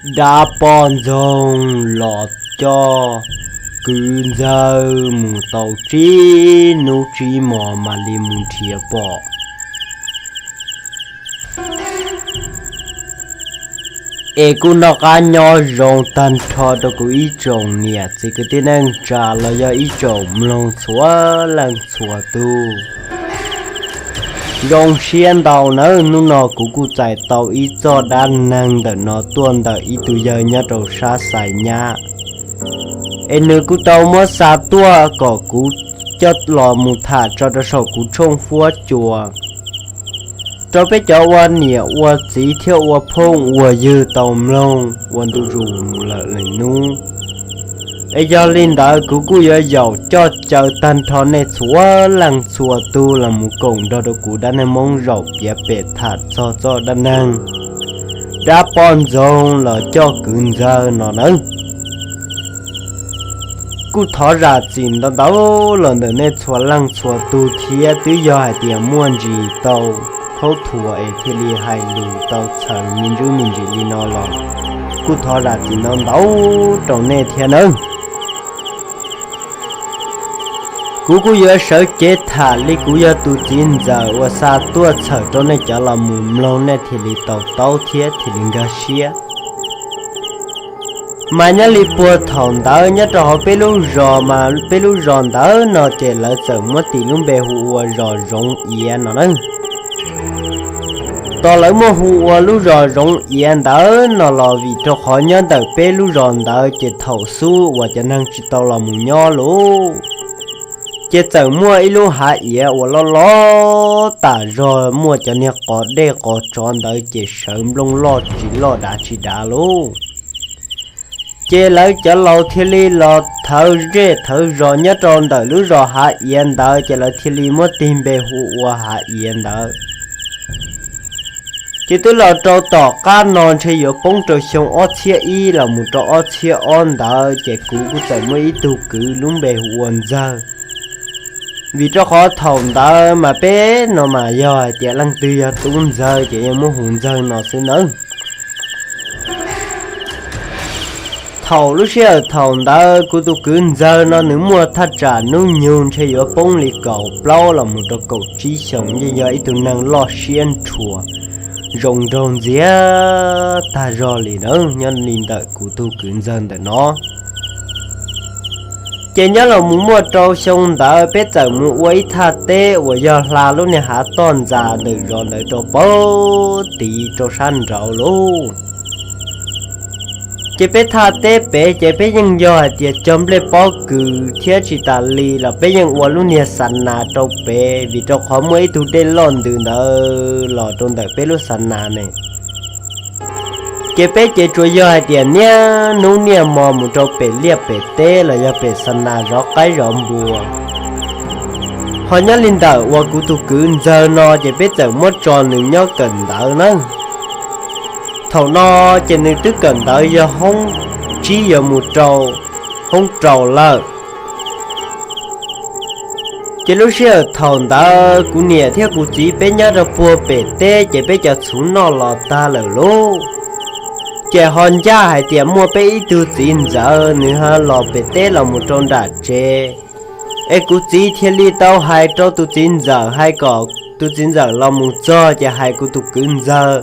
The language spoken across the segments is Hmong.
Dab poj ntxoog los coj kwv ntxawg mus tau tsib hnub tsib hmos mam li mus nrhiav pom. Es kuj noj qab nyob zoo tag nrho rau kuv ib tsoom niam txiv kwv tij neej tsa los yog ib tsoom mloog txhua leej txhua tug. Zoo siab ntau nawb, hnub no kuv kuj txais tau ib txoj dab neeg ntawm no tuaj ntawm ib tug yawg nyob rau sab Xais Nyab. Es nws kuj tau muab xa tuaj kom kuv coj los mus tham tso rau saum kuv tshooj fuab cua rau peb cov ua niam ua txiv thiab ua phooj ua ywg tau mloog ua ntu zus mus lawm lwm hnub. Es yog li ntawd kuv kuj yuav yaum coj caw tag nrho nej txhua leej txhua tug los mus koom nrog rau kuv dab neeg Hmoob zaum piav pem tham txog txoj dab neeg dab poj ntxoog los coj kwv ntxawg no nawb. Kuj thov zam txim ntau ntau los ntawm nej txhua leej txhua tug thiab twb yog hais tias muaj ntsis tau khaub thuas es thiaj li hais lus tau txhaws me ntsuj me ntsis li no los kuj thov zam txim ntau ntau rau nej thiab nawb. Kuv kuj yuav sawv cev tham li kuv yog tus txiv ntxawm uas xa tuaj txhawm rau nej cov los mus mloog nej thiaj li tau taub thiab thiaj li nkag siab. Mas nyob li puag thaum ntawd nyob rau hauv peb lub zos mas peb lub zos ntawd no ces lawv txawm muab tis lub npe hu ua zos Zoov Iav no na. Tos lawv muaj hu ua lub zos Zoov Iav ntawd no los vim rau qhov nyob ntawm peb lub zos ntawd ces thaum xub uas cov neeg tsis tau los mus nyob lauj, ces txawm muaj ib lub hav iav uas loj loj tas zog muaj cov niag qos dej qos tsov ntawd ces sawv nplooj loj tsis loj dav tsis dav lauj. Ces lawv cov laus thiaj li los thawv zej thawv zos nyob rau ntawm lub zos hav iav ntawd ces lawv thiaj li muab tis npe hu ua hav iav ntawd. Ces twb los rau tom qab no ntshe yuav poob rau xyoo ob txhiab ib los mus rau ob txhiab ob ntawd ces kuv kuj txawm muaj ib tug kwv lub npe hu ua Ntxawg. Vim rau qhov thaum ntawd mas peb no mas yog hais tias leej twg yog tub ntxawg ces yeej muab hu Ntxawg no xwb nawb. Thaum lub sij hawm thaum ntawd kuv tus kwv Ntxawg no nws muaj thaj tsam hnub nyoog ntshe yuav poob li kaum plaub los mus rau kaum tsib xyoos, yeej yog ib tug neeg loj siab nrhuav, zoo nraug ntxiag tag zog li na. Nyob li ntawm kuv tus kwv Ntxawg ntawm no ces nyob los mus muaj rau xyoo ntawd peb txawm mus ua ib thaj teb uas yog hla lub niag hav toj ntxas ntawm zos ntawd rau pem tid rau sab nraud lauj. Ces peb thaj teb pem ces peb yeej yog hais tias cog nplej pob kws thiab tsis tas li los peb yeej ua lub niag xa nas rau pem vim rau qhov muaj ib tug dej loj ntws ntawd los rau ntawm peb lub xa nas ne. Ces peb ces tsuas yog hais tias niaj hnub niaj hmo mus rau pem liaj pem teb los yog pem xa nas zov qaib zov npua. Ho nyob li ntawm uas kuv tus kwv Ntxawg no ces peb txawm muab tso nws nyob kawm ntawv na. Thaum no ces nws twb kawm ntawv yog hoob tsib yuav mus rau hoob rau lawm. Ces lub sij hawm thaum ntawd kuv niam thiab kuv txiv peb nyob rau puag pem teb ces peb cov txhuv noj los tag lawm lauj. Ces ho ncaj hais tias muaj peb ib tug txiv ntxawm nws ho los pem teb los mus rau nram tsev. Es kuv txiv thiaj li tau hais rau tus txiv ntxawm hais kom tus txiv ntxawm los mus txog ces hais kuv tus kwv Ntxawg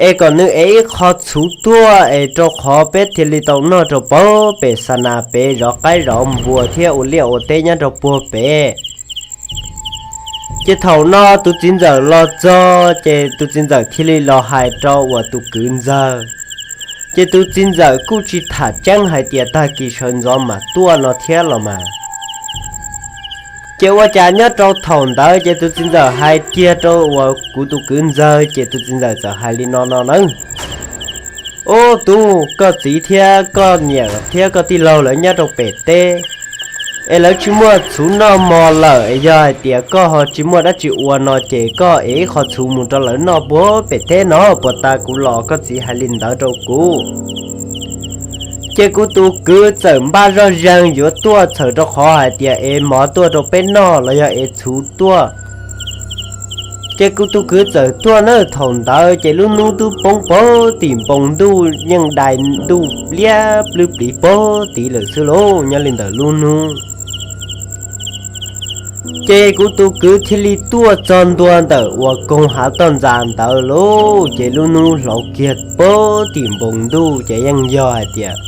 es kom nws ev ib qho txhuv tuaj es rau qhov peb thiaj li tau noj rau puag pem xa nas pem zov qaib zov npua thiab ua liaj ua teb nyob rau puag pem. Ces thaum no tus txiv ntxawm los txog ces tus txiv ntxawm thiaj li los hais rau uas tus kwv Ntxawg. Ces tus txiv ntxawm kuj tsis tham tseeb hais tias tag kis sawv ntxov mam tuaj no thiab los mas. Ces ua cas nyob rau thaum ntawd ces tus txiv ntxawm hais kiag rau uas kuv tus kwv Ntxawg ces tus txiv ntxawm txawm hais li no no nawb: Ub tub, koj txiv thiab koj niam thiab koj tij laug lawv nyob rau pem teb es lawv tsis muaj txhuv noj mov lawm es yog hais tias koj ho tsis muaj dab tsi ua no ces koj ev ib qho txhuv mus rau lawv noj puag pem teb no puas tas kuv los? Koj txiv hais li ntawd rau kuv. Ces kuv tus kwv txawm npaj zoj zeeg yuav tuaj txhawm rau qhov hais tias ev mov tuaj rau peb noj los yog ev txhuv tuaj. Ces kuv tus kwv txawm tuaj na, thaum ntawd ces lub hnub twb poob pog tim npoo ntuj, yeej dai ntuj liab plwb pliv pog tid lawm xwb lauj. Nyob li ntawm lub hnub ces kuv tus kwv thiaj li tuaj txog ntua ntawm uas koog hav toj ntxas ntawd lauj. Ces lub hnub hlauv kiag pog tim npoo ntuj ces yeej yog hais tias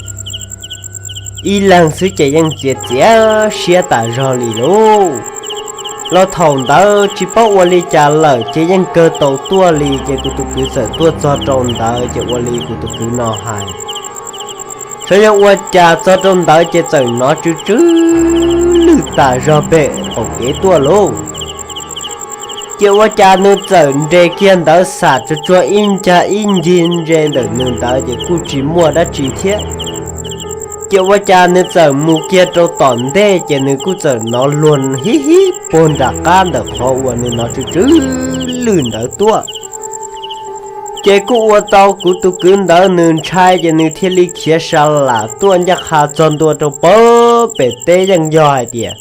ib leeg xwb ces yeej txiav txiav siab tas zog li lauj. Los thaum ntawd tsis paub ua li cas lawm ces yeej kawg tau tuaj li. Ces kuv tus kwv txawm tuaj txog rau ntawd ces ua li kuv tus kwv no hais, xyov yog ua cas txog rau ntawd ces txawm hnov tsw tsw lwj tas zog pem qaum kev tuaj lauj. Ces ua cas nws txawm nres kiag ntawd xam tsuag tsuag ib ncag ib ncig ntse ntawm nws ntawd ces kuj tsis muaj dab tsi thiab. Ces ua cas nws txawm mus kiag rau tom ntej ces nws kuj txawm hnov luag hib hib puag nram qab ntawm qhov uas nws hnov tsw tsw lwj ntawd tuaj. Ces kuj ua tau kuv tus kwv ntawd nws ntshai ces nws thiaj li khiav sa lam tuaj ncaj qha txog ntua rau pog pem teb yeej yog hais tias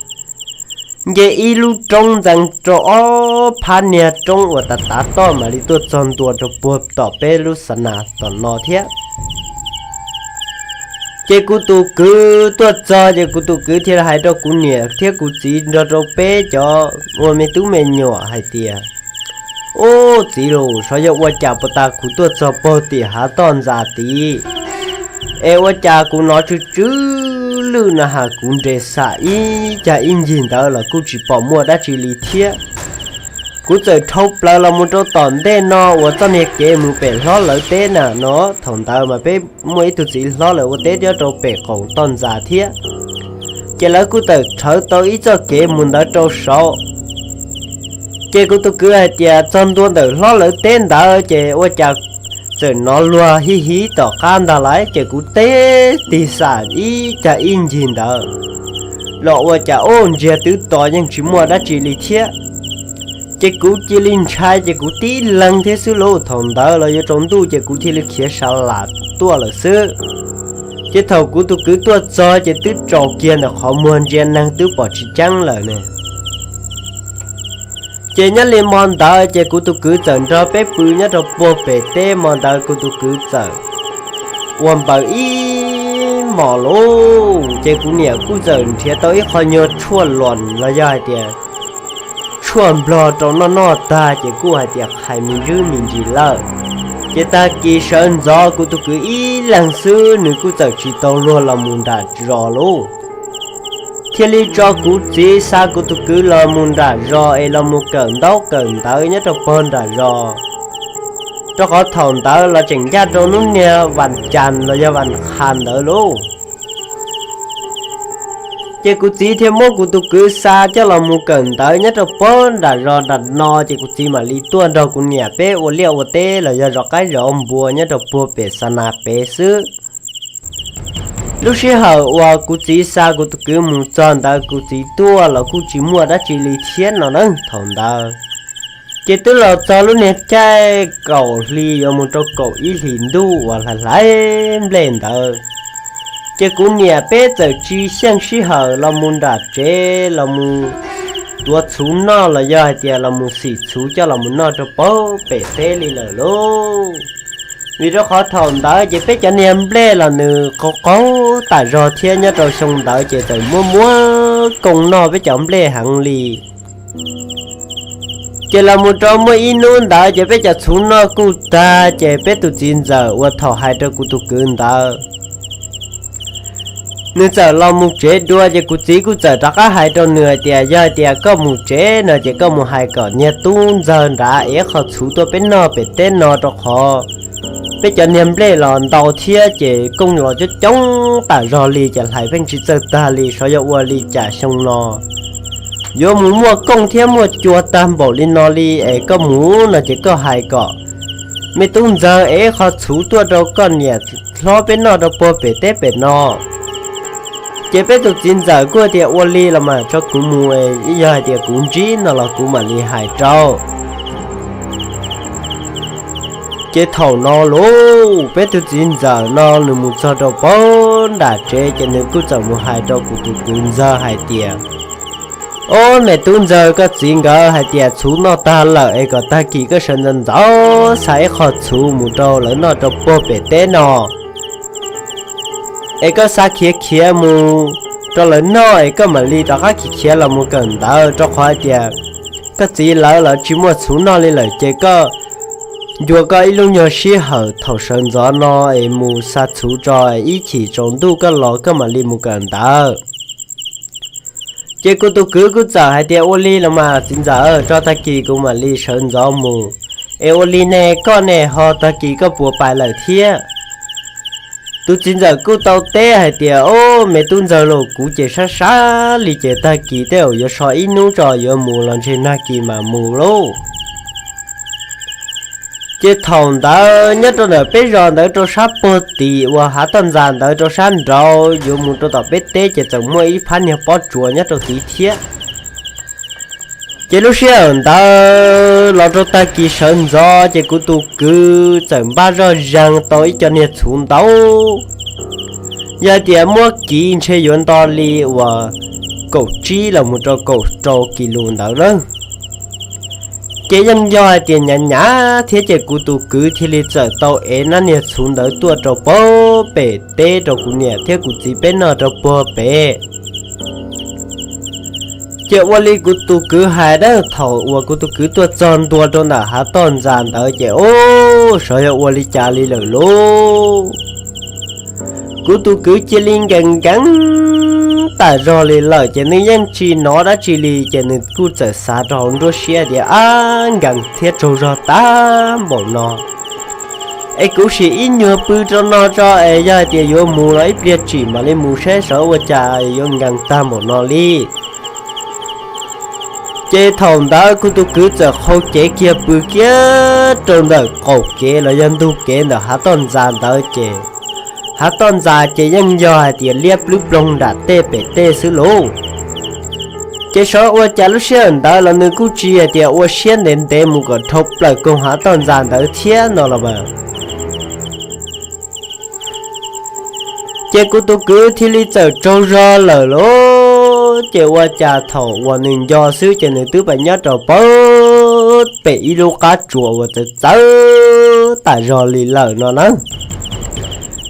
nce ib lub roob ntxeev rau ob phab niag roob uas tav tav toj mam li tuaj txog ntua rau puag tom peb lub xa nas tom no thiab. Ces kuv tus kwv tuaj txog ces kuv tus kwv thiaj hais rau kuv niam thiab kuv txiv nrog rau peb cov ua me tub me nyuam hais tias, Ub txiv lauj, xyov yog ua cas puag ta kuv tuaj txog pog tim hav toj ntxas tid es ua cas kuv hnov tsw tsw lwj no has kuv nres xam ib cag ib ncig ntawd los kuj tsis pom muaj dab tsi li thiab. Kuv txawm dhau plaws los mus rau tom ntej no uas txoj niag kev mus pem hlob lawv teb na no, thaum ntawd mas peb muaj ib tug txiv hlob lawv ua teb nyob rau pem qaum toj ntxas thiab. Ces lawv kuj txawm rhawv tau ib txoj kev mus ntawd rau saud. Ces kuv tus kwv hais tias txog ntua ntawm hlob lawv teb ntawd ces ua cas txawm hnov luag hib hib tom qab ntag lauj, ces kuv teb tig xam ib cag ib ncig ntawd los ua cas ub ntsiag twb to yeej tsis muaj dab tsi li thiab. Ces kuv cia li ntshai ces kuv tib leeg thiab xwb lauj, thaum ntawd los yuav tsaus ntuj ces kuv thiaj li khiav sa lam tuaj lawm xwb. Ces thaum kuv tus kwv tuaj txog ces twb tsaus kiag ntawm qhov muag ntsia neeg twb pom tsis tseeb lawm ne. Ces nyob li hmo ntawd ces kuv tus kwv txawm nrog peb pw nyob rau puag pem teb, hmo ntawd kuv tus kwv txawm ua npaws ib hmos lauj, ces kuv niam kuj txawm nrhiav tau ib qho nyuag tshuaj los los yog hais tias tshuaj nplog rau noj noj tag ces kuj hais tias qhais me ntsis me ntsis lawm. Ces tag kis sawv ntxov kuv tus kwv ib leeg xwb nws kuj txawm tsis tau luag los mus nram zos lauj. Thiaj li tso kuv txiv xa kuv tus kwv los mus nram zos es los mus kawm ntaub kawm ntawv nyob rau pog nram zos, rau qhov thaum ntawd los tseem ncaj rau hnub niag vas cas los yog vas qha ntawd lauj. Ces kuv txiv thiaj muab kuv tus kwv xa coj los mus kawm ntawv nyob rau pog nram zos nram no, ces kuv txiv mam li tuaj nrog kuv niam peb ua liaj ua teb los yog zov qaib zov npua nyob rau puag pem xa nas pem xwb. Lub sij hawm uas kuv txiv xa kuv tus kwv mus txog ntawd kuv txiv tuaj los kuj tsis muaj dab tsi li thiab no na thaum ntawd. Ces twb los txog lub niag caij kaum hli yuav mus rau kaum ib hlis ntuj uas hlais hlais nplej ntawd, ces kuv niam peb txawm tsis xyeej sij hawm los mus nram tsev los mus tuav txhuv noj los yog hais tias los mus xim txhuv coj los mus noj rau pog pem teb li lawm lauj. Vim rau qhov thaum ntawd ces peb cov niag nplej los nws qaug qaug tas zog thiab nyob rau xyoo ntawd ces txawm muab muab kooj noj peb cov nplej heev li. Ces los mus rau muaj ib hnub ntawd ces peb cov txhuv noj kuj tag ces peb tus txiv ntxawm uas thaum hais rau kuv tus kwv ntawd, nws txawm los mus tsev dua ces kuv txiv kuj txawm rov qab hais rau nws hais tias yog hais tias koj mus tsev no ces koj mus hais kom niag tub ntxawg nrad ev qho txhuv tuaj peb noj pem teb no rau qhov peb cov niag nplej los ntau thiab ces kooj los coob coob tas zog li ces hlais pheej tsis txawj tag li, xyov yog ua li cas xyoo no yuav mus muaj kooj thiab muaj cua tag npaum li no li es koj mus no ces koj hais kom me tub ntxawg ev qho txhuv tuaj rau koj niam hlob peb noj rau puag pem teb pem no. Ces peb tus txiv ntxawm kuj tias ua li los mas tso kuv mus, yog hais tias kuv ntsib no los kuv mam li hais rau. Ces thaum no lauj, peb tus txiv ntxawm no nws mus txog rau pog nram tsev ces nws kuj txawm mus hais rau kuv tus kwv ntxawg hais tias, Ob me tub ntxawg, koj txiv nkawd hais tias txhuv noj tag lawm es kom tag kis koj sawv ntxov ntxov xa ib qho txhuv mus rau lawv noj rau puag pem teb no, es koj xa khiav khiav mus rau lawv noj es koj mam li rov qab khiav khiav los mus kawm ntawv, rau qhov hais tias koj txiv lawv los tsis muaj txhuv noj li lawm ces koj ncua koj ib lub nyuag sij hawm thaum sawv ntxov no es mus xa txhuv tso, ib chim tsaus ntuj koj los koj mam li mus kawm ntawv. Ces kuv tus kwv kuj txawm hais tias, ua li los mas txiv ntxawm, tso tag kis kuv mam li sawv ntxov mus. Es ua li ne koj ne ho tag kis koj puas pais lawm thiab? Tus txiv ntxawm kuj tau teb hais tias, ob me tub ntxawg los, kuv ces sab sab li ces tag kis tej zaum yuav so ib hnub tso yuav mus los ntshe nag kis mam mus lauj. Ces thaum ntawd nyob rau ntawm peb zos ntawd rau sab puag tim uas hav toj ntxas ntawd rau sab nraud yuav mus rau tom peb teb ces txawm muaj ib phab niag pob tsuas nyob rau tid thiab. Ces lub sij hawm ntawd los rau tag kis sawv ntxov ces kuv tus kwv txawm npaj zoj zeeg tau ib co niag txhuv ntau, yog hais tias muab kiv ntshe yuav nto li uas kaum tsib los mus rau kaum rau kis lus ntawd na. Ces yeej yog hais tias hnyav hnyav thiab ces kuv tus kwv thiaj li txawm tau ev nab niag txhuv ntawd tuaj rau puag pem teb rau kuv niam thiab kuv txiv peb noj rau puag pem. Ces ua li kuv tus kwv hais na, thaum uas kuv tus kwv tuaj txog ntua rau ntawm hav toj ntxas ntawd ces ub, xyov yog ua li cas li lawm lauj. Kuv tus kwv cia li nkees nkees tas zog li lawm ces nws yeej tsis hnov dab tsi li ces nws kuj txawm xav rau hauv nruab siab tias, ab, nkees thiab tsaug zog tag npaum no es kuv sim ib nyuag pw rau no tso es yog hais tias yuav mus los ib pliag tsim mam li mus seb xyov ua cas yuav nkees tag npaum no li. Ces thaum ntawd kuv tus kwv txawm qhau cev kiag pw kiag rau ntawm qaum kev los yog ntug kev ntawm hav toj ntxas ntawd ces hav toj ntxas ces yeej yog hais tias liab plwb ploog nram tej pem tej xwb lauj. Ces xyov ua cas lub sij hawm ntawd los nws kuj tsis hais tias ua siab ntev ntev mus kom dhau plaws koog hav toj ntxas ntawd thiab no los mas. Ces kuv tus kwv thiaj li txawm tsaug zog lawm lauj. Ces ua cas thaum uas nws nco xwb ces nws twb pais nyob rau puag pem ib lub qab tsuas uas txawv txawv tas zog li lawm no na.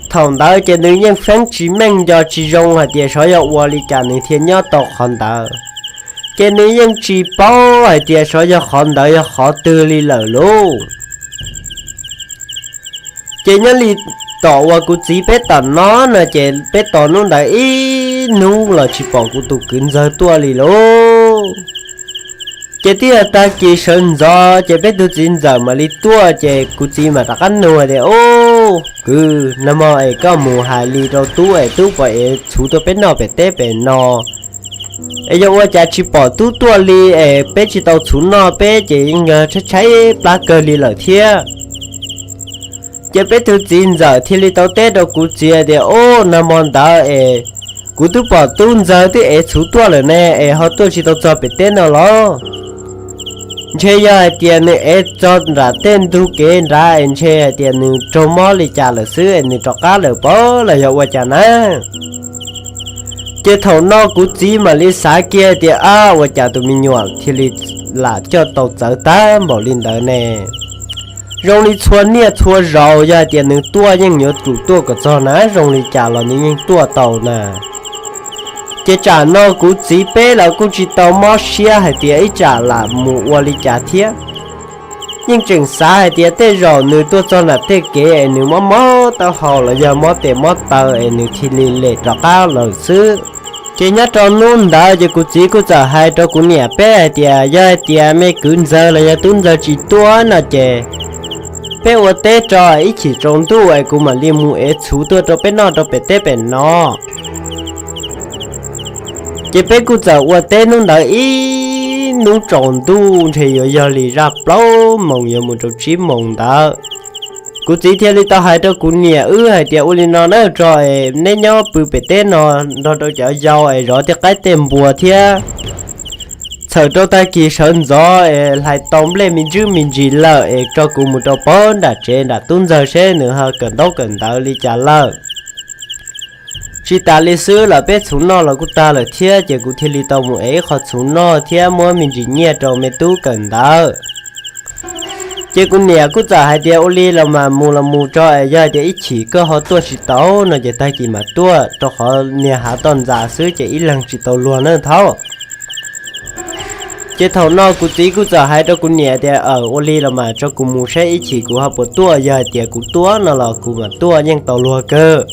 Thaum ntawd ces nws yeej feeb tsis meej nco tsis zoo hais tias xyov yog ua li cas nws thiaj nyob tau qhov ntawd. Ces nws yeej tsis paub hais tias xyov yog qhov ntawd yog qhov twg li lawm lauj. Ces nyob li tom uas kuv txiv peb tom no no ces peb tos hnub ntawd ib hnub los tsis pom kuv tus kwv ntxawg tuaj li lauj. Ces twb yog tag kis sawv ntxov ces peb tus txiv ntxawm mam li tuaj ces kuv txiv mam rov qab nug tias, ub, kwv, nag hmo es koj mus hais li rau tub es tub puas ev txhuv tuaj peb noj pem teb pem no? Es yog ua cas tsis pom tub tuaj li es peb tsis tau txhuv noj peb ces yeej tshaib tshaib plab kawg li lawm thiab. Ces peb tus txiv ntxawm thiaj li tau teb rau kuv txiv tias, ub, nag hmo ntawd es kuv twb pom tub ntxawg twb ev txhuv tuaj lawm ne es ho tuaj tsis tau txog pem teb no los? Ntshe yog hais tias nws ev txog nram tej ntug kev nrad es ntshe hais tias nws raug mob li cas lawm xwb es nws rov qab lawm pob los yog ua cas na. Ces thaum no kuv txiv mam li xav kiag tias, ab, ua cas tus me nyuam thiaj li lam coj tau txawv tag npaum li ntawd ne? Zoo li txhua niaj txhua zaus yog hais tias nws tuaj yeej yuav tsum tuaj kom txog na, zoo li cas los nws yeej tuaj tau na. Ces tsam no kuv txiv peb los kuj tsis tau mob siab hais tias ib tsam lam mus ua li cas thiab. Yeej tseem xav hais tias tej zaum nws tuaj txog nram tej kev es nws mob mob taub hau los yog mob tes mob taw es nws thiaj li lem rov qab lawm xwb. Ces nyob rau hnub ntawd ces kuv txiv kuj txawm hais rau kuv niam peb hais tias, yog hais tias me kwv ntxawg los yog tub ntxawg tsis tuaj no ces peb ua teb tso, ib chim tsaus ntuj es kuv mam li mus ev txhuv tuaj rau peb noj rau pem teb pem no. Ces peb kuj txawm ua teb hnub ntawd ib hnub tsaus ntuj ntshe yuav yog li zaj plaub moos yuav mus rau tsib moos ntawd. Kuv txiv thiaj li tau hais rau kuv niam wb hais tias, ua li no na, tso es neb nyob pw pem teb no nrog rau cov yau es zov tej qaib tej npua thiab. Txhawm rau tag kis sawv ntxov es hlais tau nplej me ntsis me ntsis lawm es tso kuv mus rau pem nram tsev nram tub ntxawg seb nws ho kawm ntaub kawm ntawv li cas lawm. Tsis tas li xwb los peb txhuv noj los kuj tag lawm thiab, ces kuv thiaj li tau mus ev ib qho txhuv noj thiab muab me ntsis nyiaj rau me tub kawm ntawv. Ces kuv niam kuj txawm hais tias ua li los mas mus los mus tso es yog tias ib chim koj ho tuaj tsis tau no ces tag kis mam tuaj, rau qhov niag hav toj ntxas xwb ces ib leeg tsis tau luag na thaub. Ces thaum no kuv txiv kuj txawm hais rau kuv niam tias, aw, ua li los mas tso kuv mus saib ib chim kuv ho puas tuaj, yog hais tias kuv tuaj no los kuv mam tuaj yeej tau luag kawg.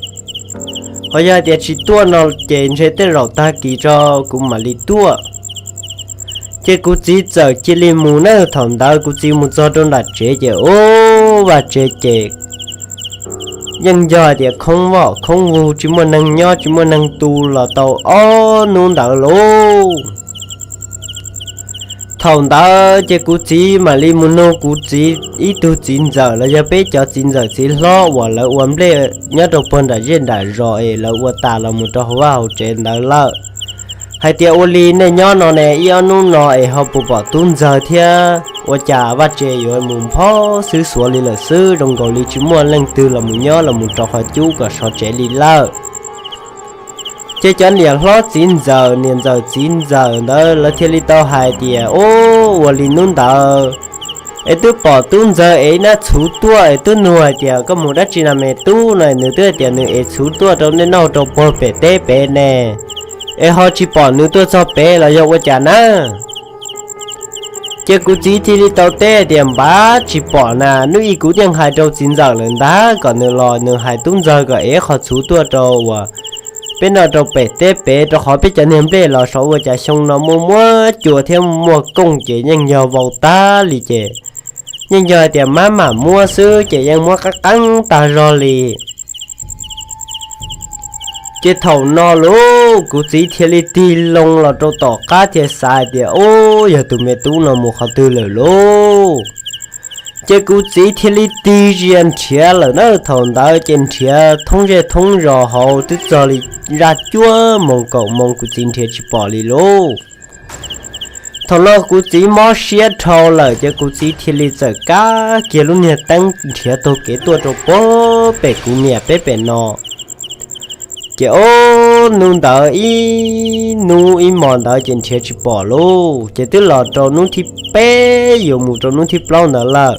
Ho yog hais tias tsis tuaj no ces ntshe tej zaum tag kis tso kuv mam li tuaj. Ces kuv txiv txawm cia li mus na, thaum ntawd kuv txiv mus txog rau nram tsev ces ub, vaj tsev ces yeej yog hais tias khoob voj khoob vug, tsis muaj neeg nyob tsis muaj neeg tu los tau ob hnub ntawd lauj. Thaum ntawd ces kuv txiv mam li mus nug kuv txiv ib tug txiv ntxawm los yog peb cov txiv ntxawm txiv hlob uas lawv ua nplej nyob rau puag nram zej nram zos es lawv ua tas los mus rau hauv vaj hauv tsev ntawd lawm, hais tias ua li nej nyob no ne ib ob hnub no es ho puas pom tub ntxawg thiab, ua cas vaj tsev yuav mus nphob xwb xuav li lawm xwb, zoo nkaus li tsis muaj leej twg los mus nyob los mus rau qhov cub kom sov tsev li lawm. Ces cov niam hlob txiv ntxawm niam ntxawm txiv ntxawm ntawd lawv thiaj li tau hais tias, ub, ua li hnub ntawd es twb pom tub ntxawg ev ib nab txhuv tuaj es twb nug hais tias koj mus dab tsi na me tub no, nws twb hais tias nws ev txhuv tuaj rau nej noj rau puag pem teb pem ne, es ho tsis pom nws tuaj txog pem los yog ua cas na? Ces kuv txiv thiaj li tau teb tias npaj tsis pom na, hnub ib kuv yeej hais rau txiv ntxawm lawm ntag kom nws los nws hais tub ntxawg kom ev qho txhuv tuaj rau uas peb noj rau pem teb pem, rau qhov peb cov niag nplej los saum ua cas xyoo no muaj muab cua thiab muaj kooj ces yeej yog vau tag li ces yeej yog hais tias mab mam muab xwb ces yeej muab qeeb qeeb tag zog li. Ces thaum no lauj, kuv txiv thiaj li tig loo los rau tom qab thiaj xav hais tias, ub, yog tus me tub no mus qhov twg lawm lauj? Ces kuv txiv thiaj li tig zia nrhiav lawm na. Thaum ntawd ces nrhiav thoob zej thoob zos hauv twb txog li zaj cuaj moos kaum moos kuv txiv nrhiav tsis pom li lauj. Thaum no kuv txiv mob siab dhau lawm ces kuv txiv thiaj li txawm kab kiag lub niag teeb nrhiav taug kev tuaj rau puag pem kuv niam peb pem no. Ces ob hnub ntawd ib hnub ib hmos ntawd ces nrhiav tsis pom lauj, ces twb los rau hnub thib peb yuav mus rau hnub thib plaub ntawd lawm.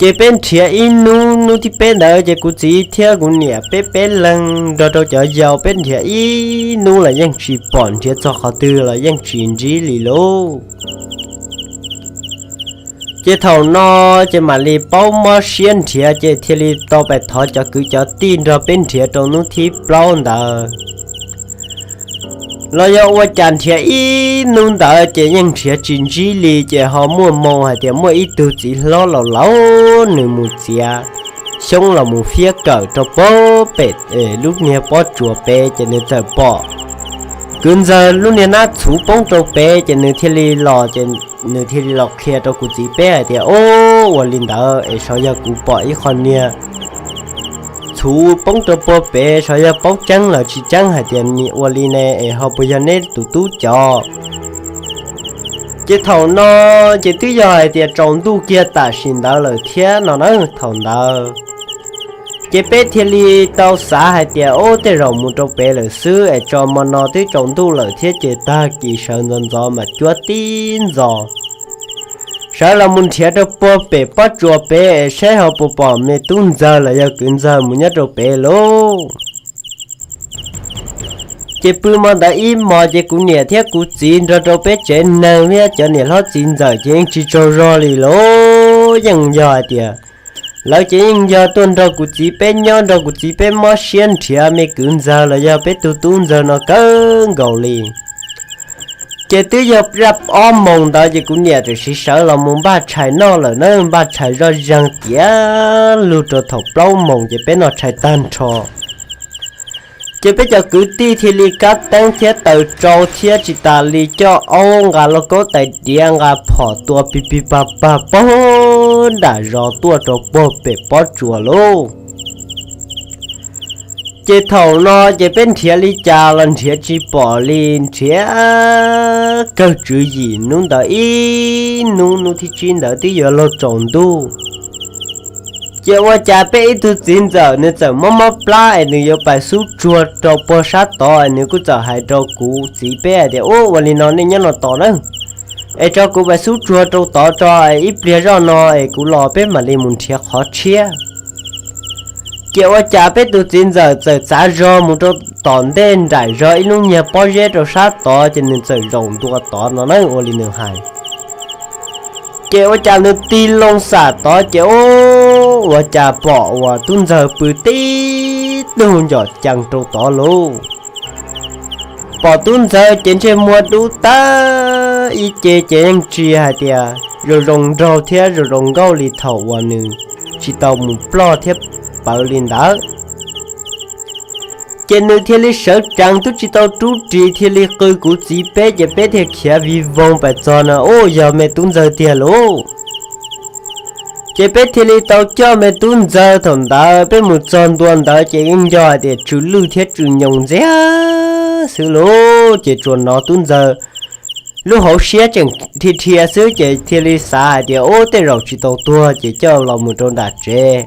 Ces peb nrhiav ib hnub, hnub thib peb ntawd ces kuv txiv thiab kuv niam peb peb leeg nrog rau cov yau peb nrhiav ib hnub los yeej tsis pom, nrhiav txog qhov twg los yeej tsis ntsib li lauj. Ces thaum no ces mam li paub mob siab nrhiav ces thiaj li tau pais thov cov kwv cov tij nrog peb nrhiav rau hnub thib plaub ntawd. Los yog ua cas nrhiav ib hnub ntawd ces yeej nrhiav tsis ntsib li, ces ho muaj moo hais tias muaj ib tug txiv hlob laus laus nws mus txiav xyoob los mus fiab kawm rau puag pem lub niag pob tsuas pem, ces nws txawm pom kwv ntxawg lub niag nab txhuv poob rau pem, ces nws thiaj li los, ces nws thiaj li los qhia rau kuv txiv peb hais tias, ub, ua li ntawd es xyov yog kuv pom ib qho niag txhuv poob rau puag pem, xyov yog paub tseeb los tsis tseeb hais tias ua li ne es ho puas yog neb tus tub cov. Ces thaum no ces twb yog hais tias tsaus ntuj kiag tam sim ntawd lawm thiab no na. Thaum ntawd ces peb thiaj li tau xav hais tias, ub, tej zaum mus rau pem lawm xwb es tso hmo no twb tsaus ntuj lawm thiab ces tag kis sawv ntxov ntxov mam cuab tib ntxos sawv los mus nrhiav rau puag pem pob tsuas pem es saib ho puas pom me tub ntxawg los yog kwv ntxawg mus nyob rau pem lauj. Ces pw hmo ntawd ib hmos ces kuv niam thiab kuv txiv nrog rau peb tsev neeg thiab cov niam hlob txiv ntxawm ces yeej tsis tsaug zog li lauj. Yeej yog hais tias lawv ces yeej yog tuaj nrog kuv txiv peb nyob, nrog kuv txiv peb mob siab nrhiav me kwv ntxawg los yog peb tus tub ntxawg no kawg nkaus li. Ces twb yog zaj ob moos ntawd ces kuv niam tam sim sawv los mus npaj tshais noj lawm na, npaj tshais zoj zeeg tiav lug rau thaum plaub moos ces peb noj tshais tag nrho. Ces peb cov kwv tij thiaj li kab teeb thiab taws tsau thiab tsis tas li coj aub nqa lauj kaub tais diav nqa phom tua pig pig pag pag puag nram zos tuaj rau puag pem pob tsuas lauj. Ces thaum no ces peb nrhiav li cas los nrhiav tsis pom li, nrhiav kawg tswv yim hnub ntawd ib hnub, hnub thib tsib ntawd twb yuav luag tsaus ntuj. Ces ua cas peb ib tug txiv ntxawm nws txawm mob mob plab es nws yuav pais xub tsuag rau puag sab tod es nws kuj txawm hais rau kuv txiv peb hais tias, Ub, ua li no nej nyob no tos na, es tso kuv pais xub tsuag rau tod tso, ib pliag zoj no es kuv los peb mam li mus nrhiav qhov tshiab. Ces ua cas peb tus txiv ntxawm txawm txav zog mus rau tom ntej nraim zog ib lub nyuag pob zeb rau sab tod ces nws txawm zaum ntua tod no na ua li nws hais. Ces ua cas nws tig loo xam tod ces ua cas pom uas tub ntxawg pw tib tug ncom cees rau tod lauj. Pom tub ntxawg ces ntsej muag dub tag ib ce ces yeej tsis hais tias zoo zoo nraug thiab zoo zoo nkauj li thaum uas nws tsis tau mus ploj thiab pawv li ntawd. Ces nws thiaj li sawv tsees twb tsis tau rub ris thiaj li qw kuv txiv peb ces peb thiaj khiav vij voog pais txog no, Ub, yog me tub ntxawg tiag lauj. Ces peb thiaj li tau coj me tub ntxawg thaum ntawd peb mus txog ntua ntawd ces yeej yog hais tias tsw lwj thiab tsw nyoos ntxiag xwb lauj. Ces tsuas hnov tub ntxawg lub hauv siab tseem dhia dhia xwb ces thiaj li xav hais tias, Ub, tej zaum tsis tau tuag ces coj los mus rau nram tsev.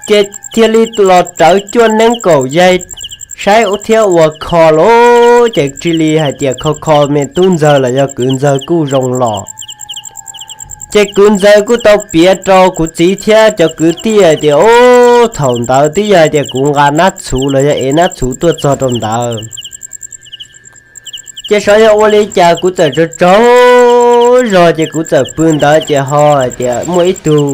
Ces thiaj li los rawv cuaj neeb kaum yaig saib thiab ua kho lauj. Ces cia li hais tias kho kho me tub ntxawg los yog kwv ntxawg kuj zoo los. Ces kwv ntxawg kuj tau piav rau kuv txiv thiab cov kwv tij hais tias, Ub, thaum ntawd twb yog hais tias kuv nqa nab txhuv los yog ev nab txhuv tuaj txog rau ntawd. Ces xyov yog ua li cas kuv txawm tsaug tsaug zog ces kuv txawm pw ntawd ces ho hais tias muaj ib tug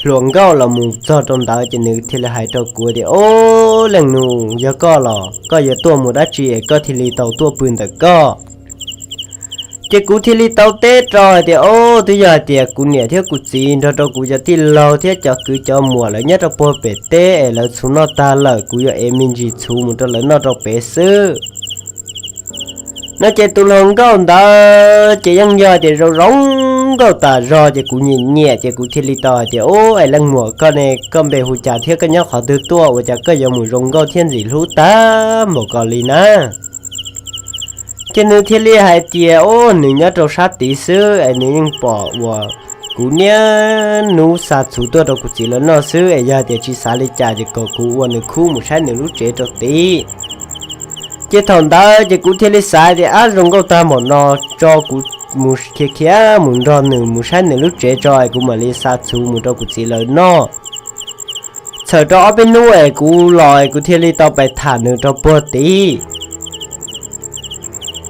hluas nkauj los mus txog rau ntawd ces nws thiaj li hais rau kuv tias, Ob, leej nus, yog koj los koj yuav tuaj mus dab tsi es koj thiaj li tau tuaj pw ntawm koj? Ces kuv thiaj li tau teb rau hais tias, Ob, twb yog hais tias kuv niam thiab kuv txiv nrog rau kuv cov tij laug thiab cov kwv cov muam lawv nyob rau puag pem teb es lawv txhuv noj tag lawm, kuv yuav ev me ntsis txhuv mus rau lawv noj rau pem xwb. No ces tus hluas nkauj ntawd ces yeej yog tias zoo zoo nkauj tas zog ces kuv nyiam nyiam ces kuv thiaj li tau hais tias, Ub, es leej muam koj ne, koj npe hu cas thiab koj nyob qhov twg tuaj ua cas koj yuav mus zoo nkauj thiab ntxim hlub tag npaum ko li na? Ces nws thiaj li hais tias, Ub, nws nyob rau sab tid xwb es nws yeej pom uas kuv niaj hnub xa txhuv tuaj rau kuv txiv lawv noj xwb es yog tias tsis xav li cas ces kom kuv ua nws khub mus saib nws lub tsev rau tid. Ces thaum ntawd ces kuv thiaj li xav tias, Ab, zoo nkauj tag npaum no, tso kuv mus khiav khiav mus nrog nws mus saib nws lub tsev tso es kuv mam li xa txhuv mus rau kuv txiv lawv noj. Txhawm rau ob peb hnub es kuv los es kuv thiaj li tau pais tham nws rau puag tid.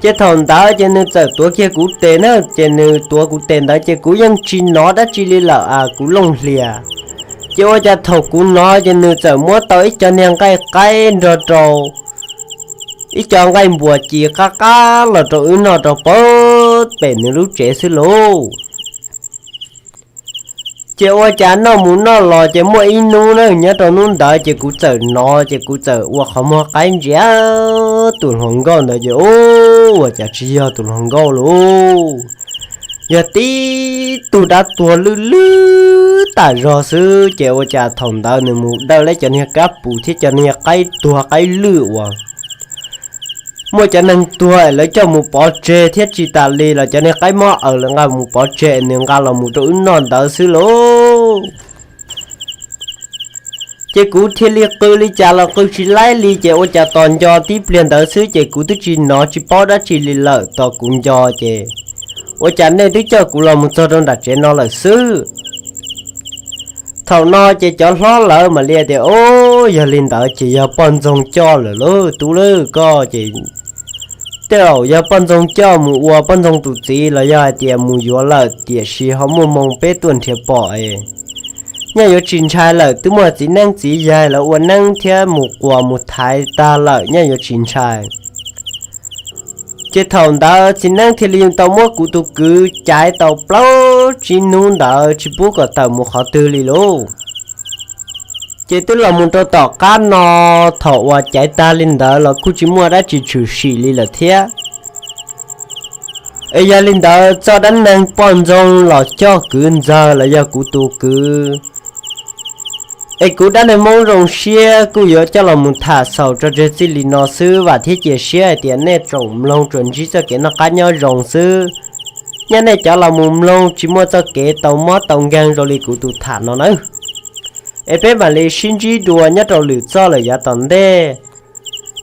Ces thaum ntawd ces nws txawm tuav kiag kuv tes na, ces nws tuav kuv tes ntawd ces kuv yeej tsis hnov dab tsi li lawm as, kuv looj hlias. Ces ua cas thaum kuv hnov ces nws txawm muab tau ib co niag nqaij qaib nrog rau ib co nqaij npuas ci qab qab los rau wb noj rau puag pem nws lub tsev xwb lauj. Ces ua cas noj mus noj los ces muaj ib hnub na, nyob rau hnub ntawd ces kuv txawm hnov ces kuv txawm ua qhov muag qaib ntsia tus hluas nkauj ntawd ces, Ub, ua cas tsis yog tus hluas nkauj lauj, yog tib tug dab tuag lwj lwj tas zog xwb. Ces ua cas thaum ntawd nws mus dawj lawv cov niag kab pus thiab cov niag qaib tuag qaib lwj uas muaj cov neeg tuag es lawv coj mus pov tseg thiab tsis tas li los cov niag qaib mob aws lawv nqa mus pov tseg es nws nqa los mus rau wb noj ntawd xwb lauj. Ces kuv thiaj li qw li cas los qw tsis laib li, ces ua cas tos nco tib pliag ntawd xwb ces kuv twb tsis hnov tsis paub dab tsi li lawm, tos kuv nco ces ua cas nej twb coj kuv los mus txog rau nram tsev no lawm xwb. Thaum no ces cov hlob lawv mam li tias, Ob, yog li ntawd ces yog poj ntxoog coj lawm lauj tub lauj, koj ces tej zaum yog poj ntxoog coj mus ua poj ntxoog tus txiv los yog hais tias mus yuav lawm, tiam sis ho muaj hmoo peb tuaj nrhiav pom es nyaj yuav tsis ntshai lawm, twb muaj txiv neeb txiv yaig lawv ua neeb thiab mus quas mus thaiv tag lawm, nyaj yuav tsis ntshai. Ces thaum ntawd txiv neeb thiaj li tau muab kuv tus kwv caiv tau plaub tsib hnub ntawd tsis pub kom tawm mus qhov twg li lauj. Ces twb los mus rau tom qab no, thaum uas caiv tag li ntawd los kuj tsis muaj dab tsi tshwm sim li lawm thiab. Es yog li ntawd txoj dab neeg poj ntxoog los coj kwv ntxawg los yog kuv tus kwv es kuv dab neeg Hmoob zoo siab kuj yuav coj los mus tham xaus tso tseg txij li no xwb, vam thiab cia siab hais tias nej tsoom mloog tsuas ntsib txoj kev noj qab nyob zoo xwb. Nyaj nej cov los mus mloog tsis muaj txoj kev tau mob tau nkeeg zoo li kuv tus tham no nawb. Es peb mam li sib ntsib dua nyob rau lwm txoj lawm yav tom ntej.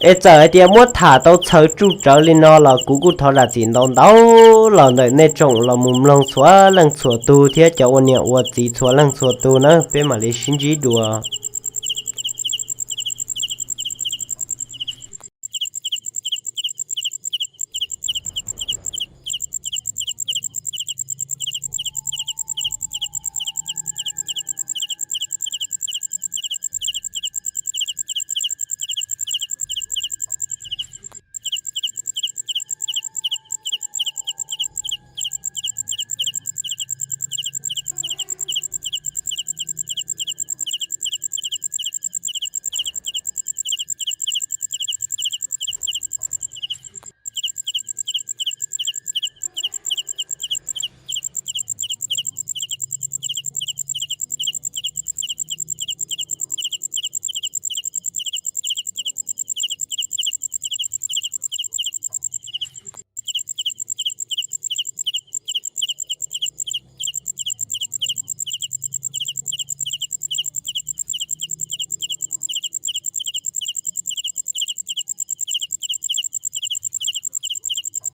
Es txawm hais tias muab tham tau txhaws tsuj rawv li no los kuv kuj thov zam txim ntau ntau los ntawm nej tsoom los mus mloog txhua leej txhua tug thiab cov ua niam ua txiv txhua leej txhua tug na, peb mam li sib ntsib dua.